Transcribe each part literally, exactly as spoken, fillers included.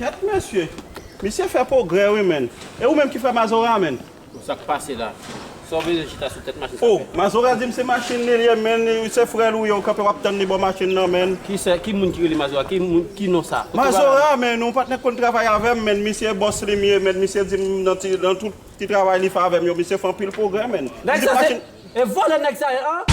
Kèt mesye, misye fè pwogrè wi, menn. E ou menm ki frè Mazora, menn? Bon, sa k pase la? Sa w bezwen chita sou tèt machin sa? Oh, fè? Mazora di m se machin li ye, menn, se frè l ou ye, ou kanpe w ap tann li ba w machin nan, menn. Ki se, ki moun ki rele Mazora? Ki moun, ki non sa? Mazora, menn, yon patnè k konn travay avè m, menn, misye bòs li m ye, menn, misye di m nan ti, nan tout ti travay li fè avè m yo, misye fè anpil pwogrè, menn. Nèg sa se, e vòlè nèg sa ye, an?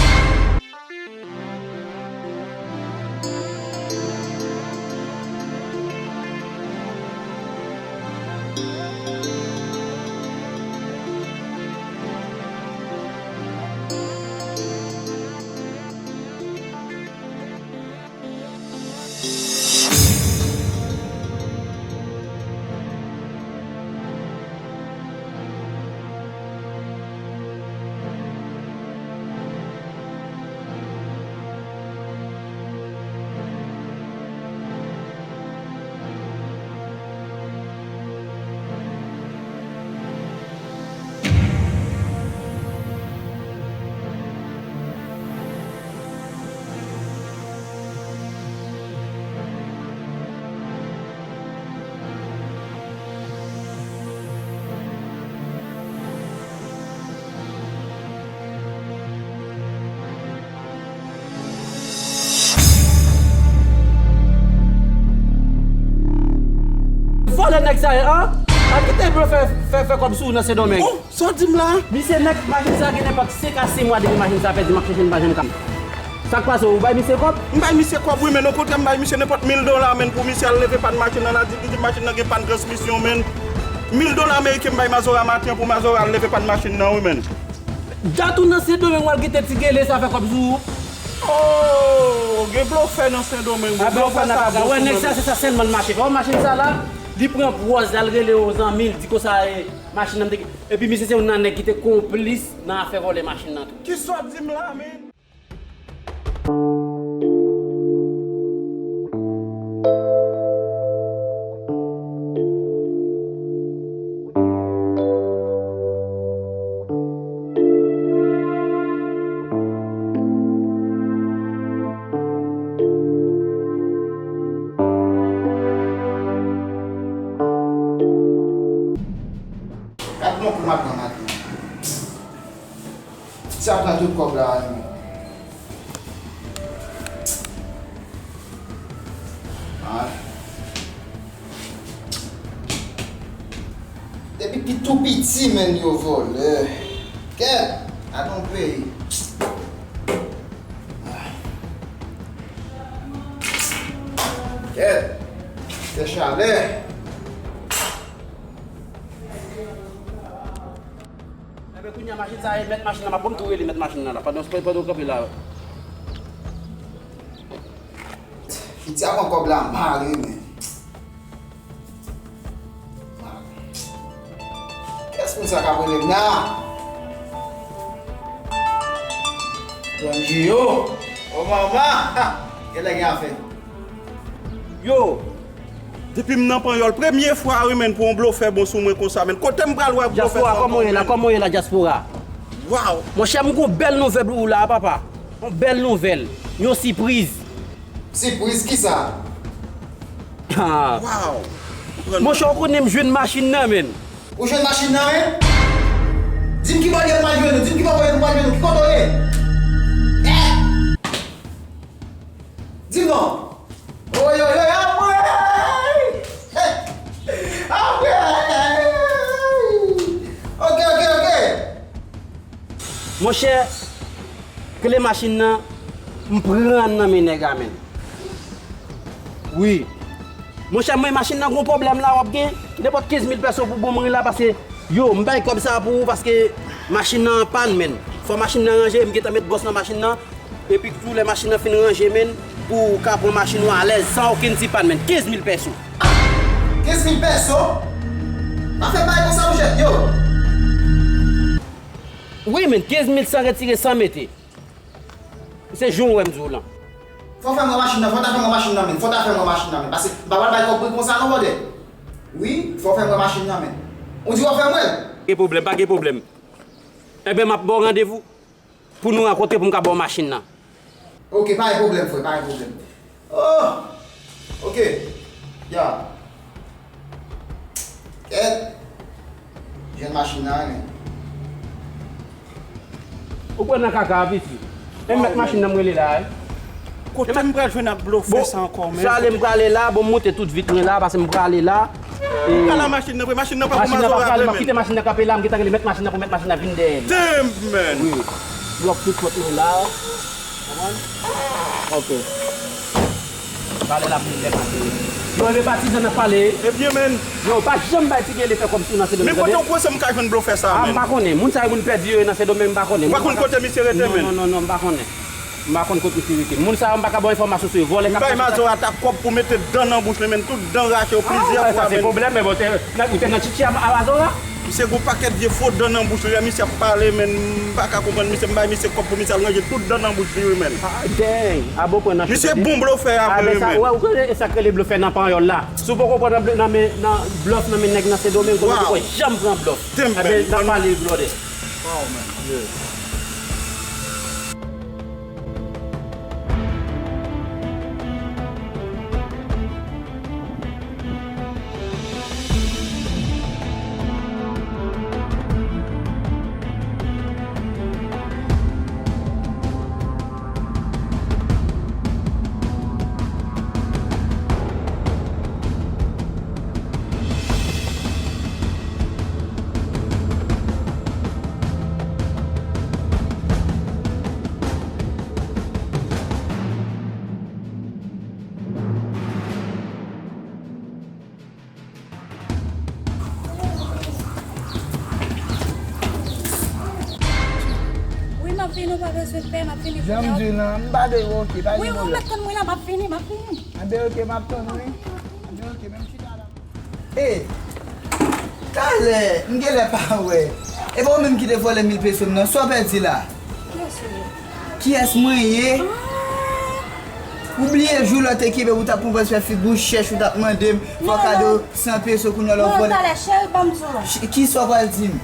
Vòlè nèg sa ye, an? Al kite blo fè, fè, fè kòb sou ou nan Sendomeng. Oh, sa w di m la? Misye nèg machin sa gen nenpòt senk a sis mwa depi machin sa pèdi, m ap chèche l, m pa janm ka. Sa k pase, ou bay misye kòb? M bay misye kòb wi, menn, okontrè m bay misye nenpòt mil dola, menn, pou misye al leve pàn machin nan la, di, di, di machin nan gen pàn transmisyon, menn. Mil dola ameriken m bay Mazora maten an pou Mazora al leve pàn machin nan wi, menn. Dat ou nan Sendomeng w al kite ti gele sa fè kòb sou ou? Oh, gen blofè nan Sendomeng. A blofè sa nan kaka. Wè, nèg sa, se sa sèlman l mache. Wè machin sa la, li pran pwòz la, l rele yon zanmi l, di konsa, e, machin nan te, epi misye se youn nan nèg ki te konplis nan afè vòlè machin nan tou. Kisa w ap di m la, menn? Gad bon kou m ap pran maten. Sa pran tout kòb la, wi, men. Ah. Depi pi tou piti, menn, yo vòlè. Kèt, gad yon peyi. Ah. Kèt, fè chalè. Enben, kounye a, machin sa a, e mèt machin nan, m ap bon tou rele mèt machin nan la, pandan, pandan w kanpe la. Piti a pran kòb la mal, wi, men. Kiyès moun sa k ap rele m la? Don Gio. O manman! Genlè gen afè. Yo! Depi m nan Panyòl, premye fwa wi, menn, pou yon blofè bon sou mwen konsa, menn. Kote m pral wè blofè sa ankò, menn? Dyaspora, kòman w ye la? Kòman w ye la, dyaspora? Waw! Monchè, m gon bèl nouvèl pou ou la, papa. Yon bèl nouvèl. Yon sipriz. Sipriz kisa? Ha. Waw! Monchè, ou konnen m jwenn machin nan, menn. Ou jwenn machin nan, menn? Di m ki bò l ye m pral jwenn ou. Di m ki bò l ye m pral jwenn ou. Ki kote w ye? Eh! Di m non. Oy, oy, oy, anmwey! Anmwey! Oke, oke, oke. Monchè, kle machin nan, m pran nan men nèg la, menn. Wi. Monchè, mwen, machin nan gon pwoblèm la, w ap gen nenpòt kenz mil pèso pou bon mwen la, paske, yo, m bay kòb sa pou ou, paske machin nan an pàn, menn. Fò machin nan ranje, m gentan met bwòs nan machin nan. Epi tou lè machin nan fin ranje, menn, pou w ka pran machin ou alèz, san okenn ti pàn, menn. Kenz mil pèso. Kenz mil pèso? Pa fè bagay konsa, monchè. Yo! Wi, menn, kenz mil san retire, san mete. Se jan w wè m di w lan. Fò w fè m wè machin nan, fò w ta fè m wè machin nan, menn. Fò w ta fè m wè machin nan, menn. Paske m pa pral bay kòb wi konsa non, brother. Wi, fò w fè m wè machin nan, menn. Ou di w ap fè m wè l? Pa gen pwoblèm, pa gen pwoblèm. Enben, m ap ba w randevou. Pou nou rankontre pou m ka ba w machin nan. Oke, pa gen pwoblèm, frè, pa gen pwoblèm. Oh! Oke. Ya. Èt, jwenn machin nan, men. Ou pran nan kaka a, pitit. E mèt machin nan m rele la, wi. Kote m pral jwenn ak blofè sa ankò, men? Sa ale m prale la, bon, m moute tout vit mwen la, paske m prale la. E m pral la machin nan, vre, machin nan pa pou Mazora vre, men. Kite machin nan kanpe la, m gentan rele mèt machin nan pou mèt machin nan vin dèyè li. Damn, man! Wi. Blòk tout pòt mwen la. Konprann? Ok. Pale la pou lè pase. Yo, e patizan n ap pale. Ebyen, men. Yo, pa janm bay ti gele fè kòmsi w nan Sendomeng, tande? Men kote w panse m ka jwenn blofè sa a, men? M pa konnen. Moun sa yo moun pèdi yo nan Sendomeng, m pa konnen. Ou pa konn kote misye rete, men? Non, non, non, m pa konnen. M pa konn kote misye rete. Moun sa yo, m pa ka ba w enfòmasyon sou yo. Vòlè k ap fè sa. M bay Mazora ta kòb pou mete dan nan bouch li, men, tout dan rache yo plizyè fwa, men. Ah, sa se pwoblèm, men bon, te, ou te nan tchitchi a, a Mazora? Misye gen yon pakèt vye fo dan nan bouch li, lè misye ap pale, men, m pa ka konprann misye, m bay misye kòb pou misye al ranje tout dan nan bouch li, wi, men. Ah, dang! A bon, pran nan chita. Misye bon blofè a vre, wi, men. Ou wè, ou konnen e sa k rele blofè nan panyòl la. Si w poko pran nan bl-, nan men, nan blòf nan men nèg nan Sendomeng, ou poko janm pran blòf. Damn, man. N ap pale blòdè. Wow, man. Yeah. Wi, m ap vini, ou pa bezwen pè, m ap vini kounye a. Jan m di w lan, m pa de oke, pa gen pwoblèm. Wi, ou mèt tann mwen la, m ap vini, m ap vini. Anben, oke, m ap tann ou, wi. Anben, oke, men m chita la. Ey, talè, m genlè pa wè. E pa ou menm ki te vòlè mil peso m nan, sa w pèdi la? Kiyès ou ye? Kiyès mwen ye? Ah! Ou bliye jou lè w te kenbe m, ou t ap pran pòz fè figi w chèch, ou t ap mande m fè w kado san peso, kounye a la w vòlè. Non, non, talè, cheri, ban m di w. Ch-, kisa w pral di m?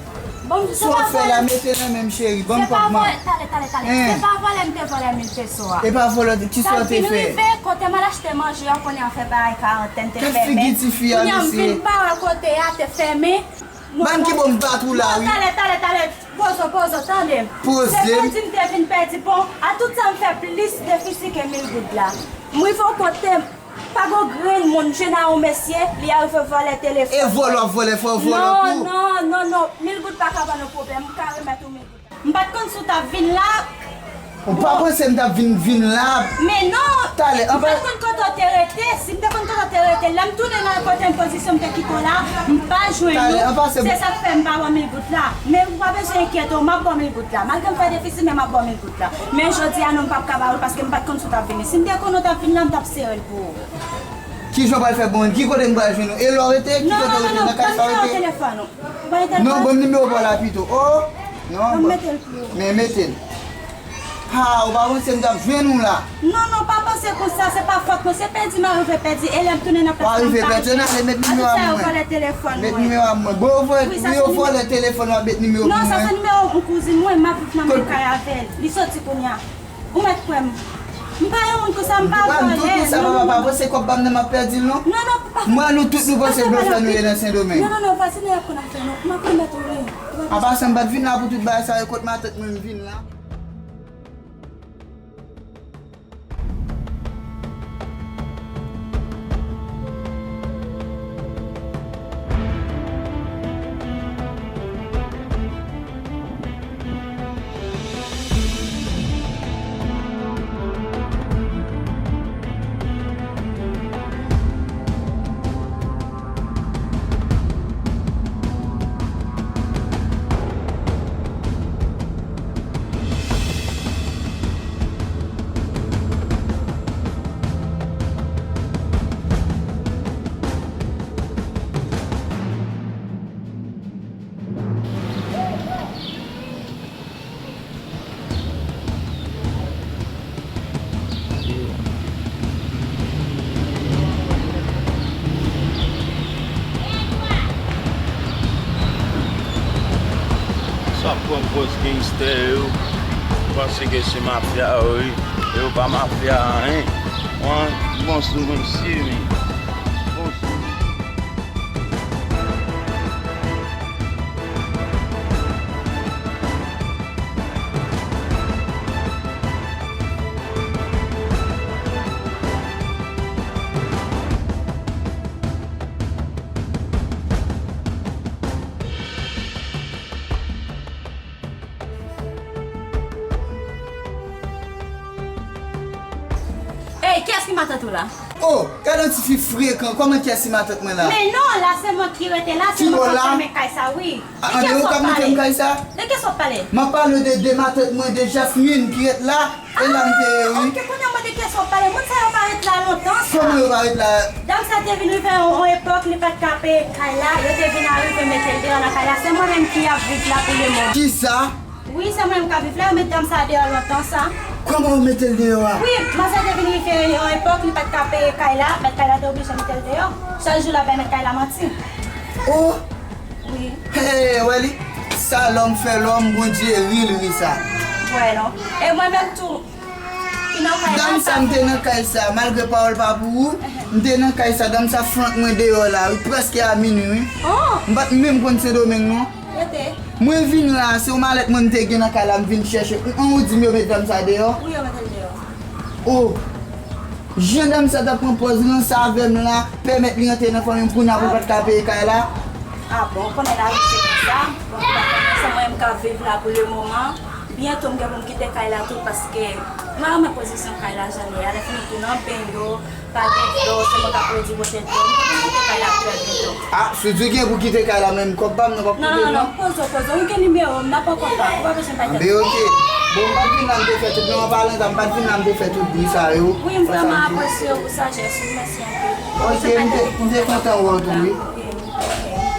Ban m di w, se pa vòlè. Sa w fè la, mete nan men m, cheri, ban m kòb mwen. Se pa vòlè, talè, talè, talè. Hein? Se pa vòlè m te vòlè mil peso a. E pa vòlè, kisa w te fè? Sa vin rive, kote m al achte manje a, konnen afè bagay karantèn te fèmen. Gad figi tifi a, mesye. Kounye a m vin pa wè kote a te fèmen. Ban m ki bò m bat ou la, wi. Non, talè, talè, talè. Poze w, poze w, tande m. Poze m. Se pèdi m te vin pèdi, bon, a tout sa m fè plis defisi ke mil goud la. M rive yon kote, pa gon grenn moun, m jwenn a yon mesye, li arive vòlè telefòn mwen. E vòlè w ap vòlè, fò w vòlè tou. Non, non, non, non, mil goud pa ka ban nou pwoblèm, m ka remèt ou mil goud la. M pa t konn si w t ap vin la. Ou pa panse m t ap vin, vin la? Men non! Talè, m pa t konn kote w te rete. Si m te konn kote w te rete, lè m tounen nan kote m pozisyon m te kite w la, m pa jwenn ou. Talè, an pase. Se sa k fè m pa ba w mil goud la. Men ou pa bezwen enkyete w, m ap ba w mil goud la. Malgre m fè defisi, men m ap ba w mil goud la. Men jodi a non, m p ap ka ba w l paske m pa t konn si w t ap vini. Si m te konn ou t ap vin la, m t ap sere l pou ou. Kijan w pral fè bon? Ki kote m pral jwenn ou? E la w rete? Ki kote w rete? Nan kay sa w rete? Non, non, non, ban m nimewo w telefòn ou. Ou pa gen telefòn? Non, ban m nimewo pa w la pito. Oh! Non, ban m mete l pou ou. Men mete l. Ha, ou pa panse m t ap jwenn ou la? Non, non, pa panse konsa, se pa fòt mwen, se pèdi m arive pèdi, e lè m tounen nan plas la, m pa jwenn. Ou arive pèdi, ann ale, met nimewo a mwen. Atout sa yo vòlè telefòn mwen. Met nimewo a mwen. Bon, yo vòlè, wi, yo vòlè telefòn, w ap met nimewo pou mwen. Non, sa se nimewo yon kouzin mwen, m ap viv nan menm kay avè l. Li soti kounye a. Ou mèt kwè m. M pa yon moun konsa, m pa vòlè. Ou pa m tou di sa, papa, pa panse kòb pa m nan m ap pèdi l, non. Non, non, papa. Mwen, nou tout, nou panse blofè nou ye nan Sendomeng. Non, non, non, vwazin nan y ap konn afè nou. M ap remèt ou li. Apa sa, m pa t vin la pou tout bagay sa yo, kot matant mwen, m vin la. Sa pran pòz gangstè yo, panse ke se mafya yo ye, yo pa mafya anyen. Mwen, bon sou mwen, si, wi. Bon sou mwen. Kiyès ki matant ou la? Oh, gade yon tifi frekan, kòman kiyès ki matant mwen la? Men non, la se mwen ki rete la, se mwen k ap fèmen kay sa, wi. Ah, de kiyès w ap pale? De kiyès w ap pale? M ap pale de, de matant mwen, de Jasmine ki ret la, e la m te ye, wi. Ah, ok, kounye a mwen de kiyès w ap pale? Moun sa yo pa ret la lontan sa. Kòman yo pa ret la? Dam sa te vin rive yon, yon epòk, li pa t ka peye kay la, yo te vin arive mete l deyò nan kay la. Se mwen menm ki ap viv la pou le moman. Kisa? Wi, se mwen menm k ap viv la, yo met dam sa deyò lontan sa. Kòman yo mete l deyò a? Wi, manzè te vin rive yon epòk, li pa t ka peye kay la, mèt kay la te oblije mete l deyò. Sèl jou l ap bay mèt kay la manti. Oh! Wi. Hey, wè li? Sa lòm fè lòm, Bondye ri, l ri sa. Wè non. E mwen menm tou, ki nan kay la, dam sa, m te nan kay sa, malgre pawòl pa pou ou, m te nan kay sa, dam sa flank mwen deyò la, wi, prèske a minui, wi. Oh! M pa t menm konn Sendomeng, non. Rete. Mwen vin la, se yon malèt mwen m te gen nan kay la, m vin chèche. An, ou di m yo met dam sa deyò? Wi, yo mete l deyò. Oh! Jan dam sa t ap pran pòz ranse avè m la, pèmèt li antre nan fanmi m kounye a pou l pa t ka peye kay la. Ah bon, ou konnen lavi se konsa. Bon, se mwen menm k ap viv la pou le moman. Byento m gen pou m kite kay la tou paske m pa renmen pozisyon kay la jan l ye a. Lè fini tou nan benyo, pa gen dlo, se mwen k ap redi bwete dlo. M gen pou m kite kay la trè byento. Ah, si w di w gen pou kite kay la menm, kòb pa m nan p ap koupe non. Non, non, non, poze w, poze w. Ou gen nimewo m, n ap pran kòb la. Ou pa bezwen bay tèt. Anben, ok. Bon, m pa t vin la m te fè tout, non, an palan sa, m pa t vin la m te fè tout bri sa yo. Wi, m vrèman apresye w pou sajès ou, mèsi anpil. Ok, m te, m te kontan wè w tou, wi. Wi, ok.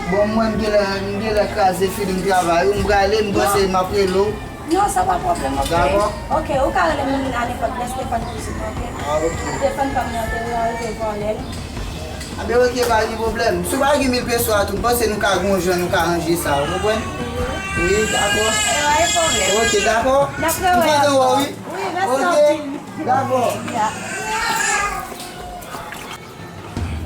Bon, mwen, m genlè, m genlè kraze fini m travay, wi, m prale, m panse m ap rele w. Non, sa pa pwoblèm, ok. Dakò. Ok, ou ka rele m a nenpòt lè, Stéphane Cuisine, ok. Ah, ok. Stéphane pa m nan te rive vòlè l. Anben, ok, pa gen pwoblèm. Si w pa gen mil peso a tou, m panse nou ka gen yon jan nou ka ranje sa, ou konprann? Wi, dakò. Pa gen pwoblèm. Ok, dakò. M kontan wè w, wi. Wi, mèsi anpil. Ok, dakò. Ya.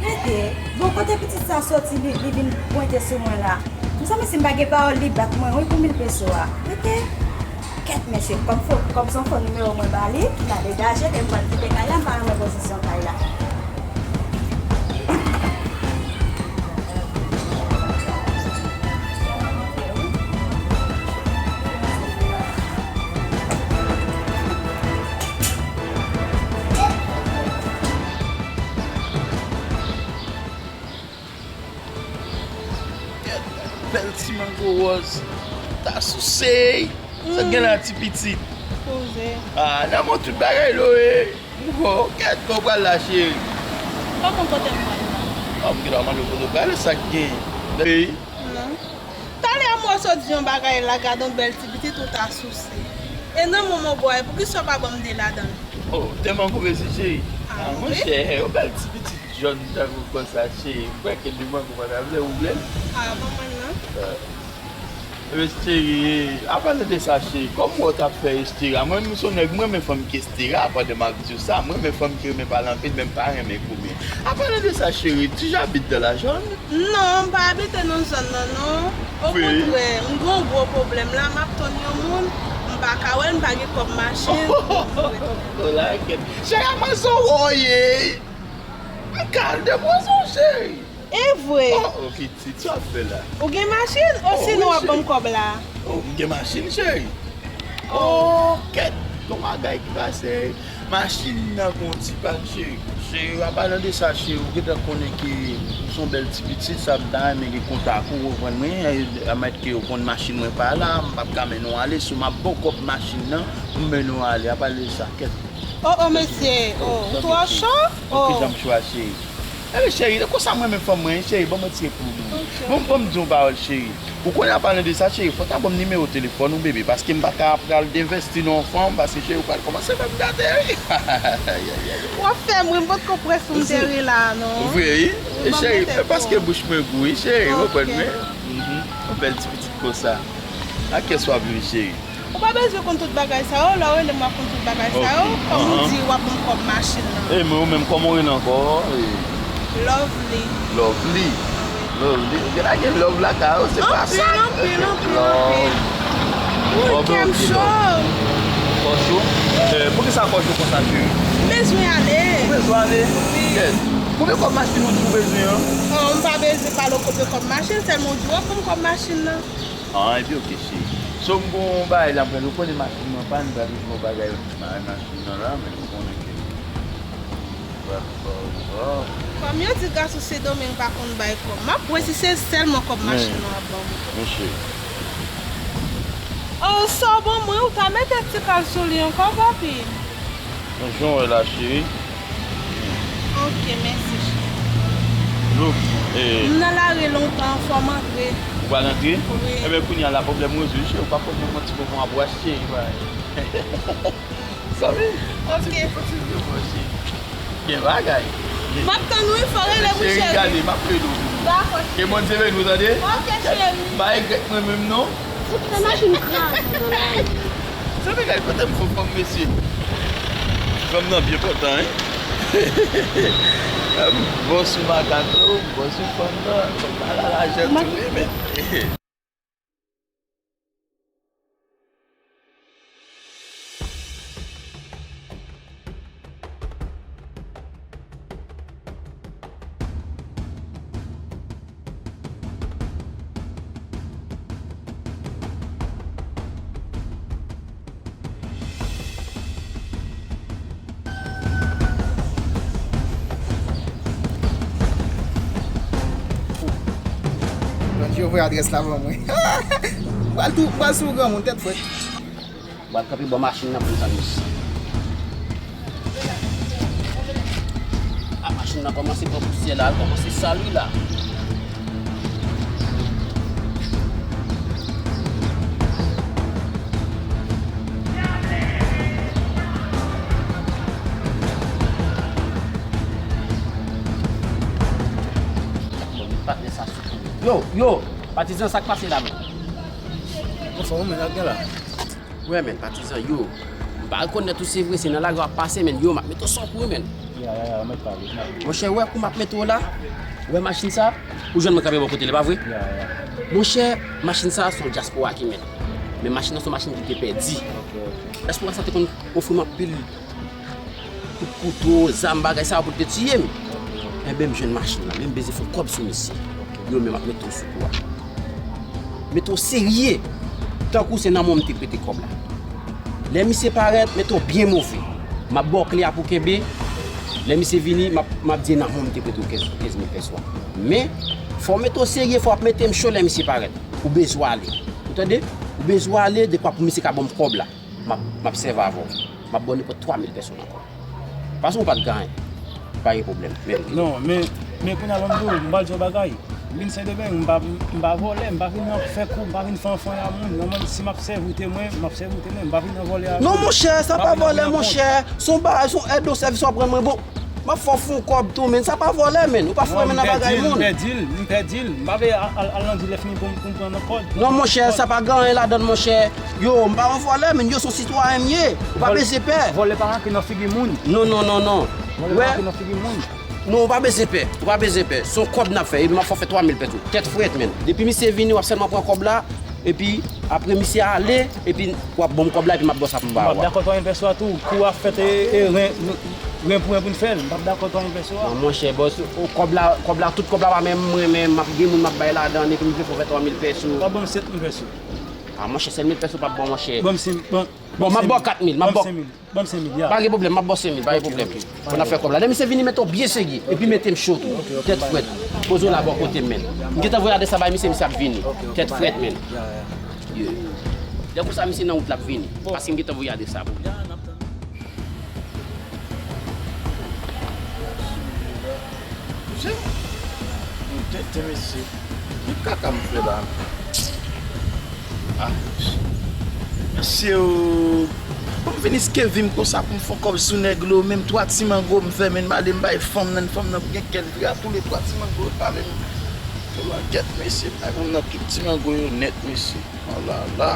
Rete. Bon, kote pitit sa soti, li, li vin pwente sou mwen la? M sanble si m pa gen pawòl, li bat mwen, wi, pou mil peso a. Rete. Kèt, mesye, kòm fo, kòm se yon fo nimewo mwen ba li, m ta degaje, ke m pral kite kay la, m pa renmen pozisyon kay la. Bèl ti mango wòz. Ta souse. Sa k gen la, ti pitit? Poze. Ah, nan men w tout bagay lo ye. Bon, kèt, kote w pral la, cheri? Kòman kote m pral la? Ah, m gentan mande w kote w prale, sa k gen? Peyi? Non. Talè a m wè w sot di yon bagay la, gade yon bèl ti pitit ou ta souse. E nan men w bwè, poukisa w pa ban m de ladan l? Oh, tèlman kouvèzi, cheri. Ah, ah, wi? Monchè, yon bèl ti pitit jòn tankou konsa, cheri. M kwè ke li manke w pa ta vle, ou vle l? Ah, ban mwen l non. Ah. Ebyen, cheri, apalan de sa, cheri, kòm w wè w t ap fè Estera, mwen menm se yon nèg, mwen renmen fanm ki Estera, pandan m ap di w sa, mwen renmen fanm ki renmen pale anpil, men m pa renmen koumen. Apalan de sa, cheri, tu habites dans la zone? Non, m pa abite nan zòn nan, non. Okontrè, m gen yon gwo pwoblèm la, m ap tann yon moun, m pa ka wè l, m pa gen kòb machin. Cheri, a manzè w ye. M ka al depoze w, cheri. E vre? Oh, oh, pitit, sa w ap fè la? Ou gen machin? Osinon w ap ban m kòb la? Oh, m gen machin, cheri. Oh, kèt, gon bagay ki pase. Machin nan gon ti pàn, cheri. Cheri, apalan de sa, cheri, ou gentan konnen ke ou se yon bèl ti pitit, sa m ta renmen gen kontak ou, ou konprann mwen, e, amèt ke ou konn machin mwen pa la, m p ap ka mennen w ale, si w m ap ba w kòb machin nan, pou m mennen w ale, apalan de sa, kèt. Oh, oh, mesye, oh, ou twò cho? Oh. Kijan m cho a, cheri? Ebyen, cheri, konsa mwen menm fanm mwen, cheri, ban m retire pou ou. Ok. Bon, ban m di yon pawòl, cheri. Ou konnen, apalan de sa, cheri, fò w ta ban m nimewo telefòn ou, bebe, paske m pa ka pral envesti nan yon fanm, paske, cheri, ou pral kòmanse fè m gate, wi. Ay, ay, ay, ay. W ap fè m ri, m potko prè pou m te ri la, non. Vre, wi. E, cheri, e paske bouch mwen gou, wi, cheri, ou konprann mwen? Mhm. Yon bèl ti pitit konsa. A kiyès w ap vle, cheri? Ou pa bezwen konn tout bagay sa yo, lè w rele m w ap konn tout bagay sa yo, kòm ou di w ap ban m kòb machin nan. E, men ou menm, kòman w rele ankò? E. Lovely. Lovely. Lovely. Ou genlè gen love lakay ou, se pa sa? Anpil, anpil, anpil, anpil. Wi, kè m cho. Kò cho? E, poukisa kò cho konsa, cheri? M bezwen ale. Ou bezwen ale? Wi. Kèt. Konbyen kòb machin ou di ou bezwen an? Oh, m pa bezwen pale w konbyen kòb machin, sèlman w di w ap ban m kòb machin nan. Ah, epi oke, cheri. So, m gon bagay la, m pral, ou konnen machin nan pàn, m pral jwenn yon bagay, ma-, machin nan la, men ou konnen ke Kòm yo di gason Sendomeng pa konn bay kòb, m ap wè si se sèlman kòb machin nan ap ban mwen. Monchè. Oh, sa w ban mwen, ou ta mete ti kal sou li ankò, papi? Jan w wè la, cheri. Ok, mèsi, cheri. Look, eh, m nan lari lontan, fò m antre. Ou pral antre? Wi. Enben, kounye a la, pwoblèm rezoud, cheri. Ou pa konn mwen ti bonbon a bwè, cheri, bay. Sa vle? Ok. Kontinye, kontinye, monchè. Gen bagay. M ap tann ou, fò rele m, cheri. Cheri, gade, m ap rele w. Dakò, cheri. Ke Bondye beni w, tande? Ok, cheri. Pa regrèt mwen menm, non. Fout fè machin kraze nan la. Sa bagay, kote m fò fanm, mesye? Fanm nan byen pòtan, hein? M bon sou makak yo, m bon sou fanm nan. Fanm nan la lajè tou, wi, men. Bondye voye adrès la ban mwen. M pral tou, m pral sou granmoun, tèt frèt. M pral kanpe bò machin nan pou m tann misye. A, machin nan kòmanse pran pousyè la, l kòmanse sal wi la. Bon, men patnè sa sou kou. Yo, yo, patizan, sa k pase la, men? Anfòm, men, n ap gen la. Wè, men, patizan, yo. M pa rekonèt ou, se vre, se nan lari w ap pase, men, yo, m ap mete w sou kou, men. Ya, ya, ya, ou mèt pale, m ap. Monchè, wè kou m ap mete w la. Wè machin sa, ou jwenn mwen kanpe bò kote l, e pa vre? Ya, ya. Monchè, machin sa, se yon dyaspora ki mennen. Men machin nan, se yon machin ki te pèdi. Ok, ok. Dyaspora sa te konn ofri m anpil kout kouto, zam, bagay sa yo pou te tiye m. Enben, m jwenn machin nan, men m bezwen fè yon kòb sou misye. Yo, men m ap mete w sou kou a. Mete w serye. Tankou se nan men w m te prete kòb la. Lè misye parèt, mete w byen move. M ap ba w kle a pou kenbe. Lè misye vini, m ap, m ap di nan men w m te prete w kenz, kenz mil pèso a. Men, fò w mete w serye, fò w ap mete m cho lè misye parèt. Ou bezwen ale. Ou tande? Ou bezwen ale, dekwa pou misye ka ban m kòb la. M ap, m ap sèvi avè w. M ap ba w nenpòt twa mil pèso nan kòb. Paske ou pa t gen anyen. Pa gen pwoblèm. Men. Non, men, men kounye a ban m di w, m pral di w yon bagay. M vin Sendomeng, m pa, m pa vòlè, m pa vin nan fè kou, m pa vin fè anfan a moun. Nan mwen, si m ap sèvi w te mwen, m ap sèvi w te mwen, m pa vin nan vòlè a moun. Non, monchè, sa pa vòlè, monchè. Se yon bagay, se yon èd de sèvis w ap rann mwen. Bon, m ap fè w fè yon kòb tou, men sa pa vòlè, men. Ou pa foure men nan bagay moun. M pèdi l, m pèdi l, m pèdi l. M pa vle al, al, al nan dilè fini pou m, pou m pran nan kòd. Non, monchè, sa pa gen anyen ladan l, monchè. Yo, m pa yon vòlè, men yo, se yon sitwayen m ye. Ou pa bezwen pè. Vòlè pa rantre nan figi moun. Non, non, non, non. Vòlè pa rantre nan figi moun. Non, ou pa bezwen pè. Ou pa bezwen pè. Se yon kòb n ap fè. Epi m ap fè w fè twa mil pèso. Tèt frèt, men. Depi misye vini, w ap sèlman pran kòb la. Epi, apre misye ale, epi w ap ban m kòb la, epi m ap ba w sa pou m ba ou a. M p ap dakò twa mil pèso a tou. Kou a fèt e, e ren, ren pou ren pou n fè l. M p ap dakò twa mil pèso a. Non, monchè, bòs, o, kòb la, kòb la, tout kòb la pa menm mwen, men m ap gen moun m ap bay ladan, epi m vle fè w fè twa mil pèso. W ap ban m sèt mil pèso. A, monchè, sèt mil pèso p ap bon, monchè. Ban m senk, ban, Bon, m ap ba w kat mil, m ap ba w. Ban m senk mil, ban m senk mil, ya. Pa gen pwoblèm, m ap ba w senk mil, pa gen pwoblèm. Pou n ap fè kòb la. Lè misye vini, mete w byen serye, epi mete m cho tou. Tèt frèt. Poze w la bò kote m, men. M gentan voye adrès la bay misye, misye ap vini. Tèt frèt, men. Yeah. Lè konsa, misye nan wout l ap vini. Paske m gentan voye adrès la pou li. Mesye, m tenten, mesye. Ki kaka m fè la? Ah, mesye, o. Pou m vin riske vi m konsa pou m fè kòb sou nèg lo, menm twa ti mango m fè, men m ale m bay fanm nan, fanm nan gen kè l vre a tou le twa ti mango l pa menm. Fè langèt, mesye, bay fanm nan tout ti mango yo nèt, mesye. Oh la la.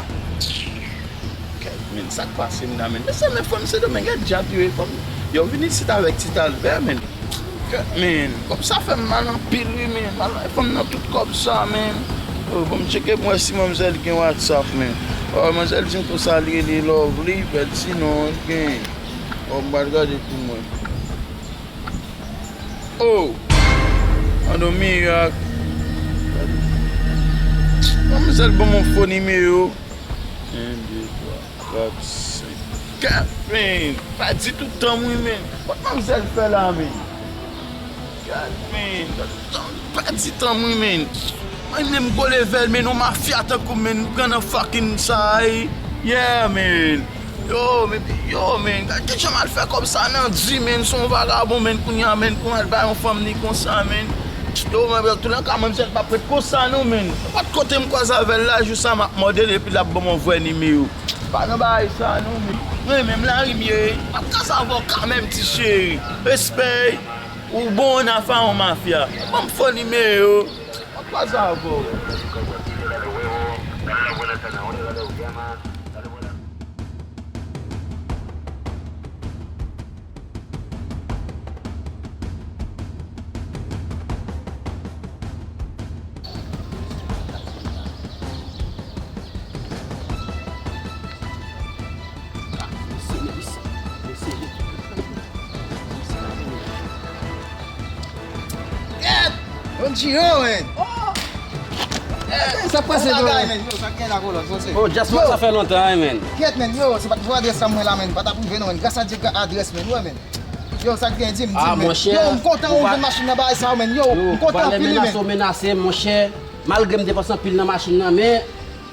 Kèt, men, sa k pase m la, men? Men se men fanm Sendomeng, e djab yo ye, fanm. Yo vin isit avèk Ti Albè, men. Kèt, men, kòb sa fè m mal anpil, wi, men. Mal bay fanm nan tout kòb sa, men. Oh, bon, m tcheke pou m wè si manmzèl gen WhatsApp, men. Oh, manmzèl di m konsa li rele Lovely, bèl ti non, l gen. Oh, m pral gade pou mwen. Oh! An nou mirak. Manmzèl ban m yon fo nimewo. En, de, twa, kat, senk. Gad, men, pèdi tout tan m wi, men. Kot manmzèl fè la, men? Gad, men, pèdi tan m wi, men. Mwen menm gwo level, men, yon mafya tankou m, men, m pran nan fucking sa, ey. Yeah, men. Yo, men, yo, men, gad kijan m al fè kòb sa nan di, men, se yon vagabon, men, kounye a, men, pou m al bay yon fanm ni konsa, men. Yo, men, bro, tou lè ka, manmzèl pa prèt konsa, non, men. Nenpòt kote m kwaze avè l la, jou sa, m ap mòde l, epi l ap ban m yon vrè nimewo. Pa nan bagay sa non, men. Mwen menm lari m ye, m ap kwaze avè w kanmenm, ti cheri. Respè, ou bon nan fè yon mafya. Ban m fo nimewo, m ap kwaze avè w. Kèt! Yon Giro, men! Sa k pase, bro? Bagay, men. Yo, sa k gen la, Kolòs, sòse. Oh, Jasper, sa fè lontan, hein, men. Kèt, men, yo, se pa t pou adrès sa mwen la, men. Pa t ap rive, non, men. Gras a Dye, adrès, men, wè, men. Yo, sa k gen, di m, di m, men. Yo, m kontan ou jwenn machin nan, bagay sa yo, men. Yo, m kontan anpil, men. Yo, valè menas ou menase m, monchè. Malgre m depanse anpil nan machin nan, men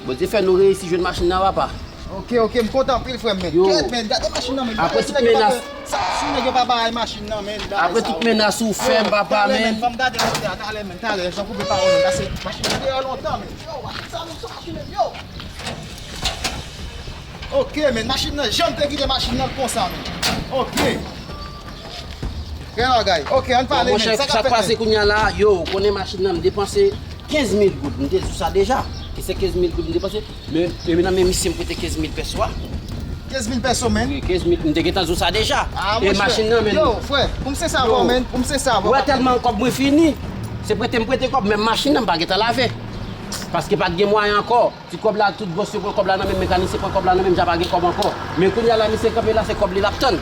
Bondye fè nou reyisi jwenn machin nan, papa. Ok, ok, m kontan anpil, frè m, men. Yo. Kèt, men, gade machin nan, men. Apre tout menas. Sa, si nèg yo pa bay machin nan, men. Apre tout menas ou fè m, papa, men. Yo, talè, men, fò m gade l kote a, talè, men, talè, jan koupe pawòl, men. Pase machin nan deyò lontan, men. Yo, machin sa, men, sa machin, men, yo. Ok, men, machin nan, jan m te kite machin nan konsa, men. Ok. Gen bagay. Ok, ann pale, men. Sa k ap fèt, men? Monchè, sa k pase kounye a la, yo, ou konnen machin nan, m depanse kenz mil goud. M te di w sa deja. Ki se kenz mil goud m depanse. Men, men nan men misye, m prete kenz mil pèso a. Kenz mil pèso, men? Wi, kenz mil. M te gentan di w sa deja. Ah, monchè. E machin nan, men. Yo, frè, pou m sensè avè w, men. Pou m sensè avè w. Ou wè tèlman kòb mwen fini. Se prete m prete kòb, menm machin nan, m pa gentan lave. Paske pa t gen mwayen ankò. Ti kòb la, tout bòs yo pran kòb la nan men m, mekanisyen pran kòb la nan men m, ja pa gen kòb ankò. Men kounye a la, misye kanpe la, se kòb li l ap tann.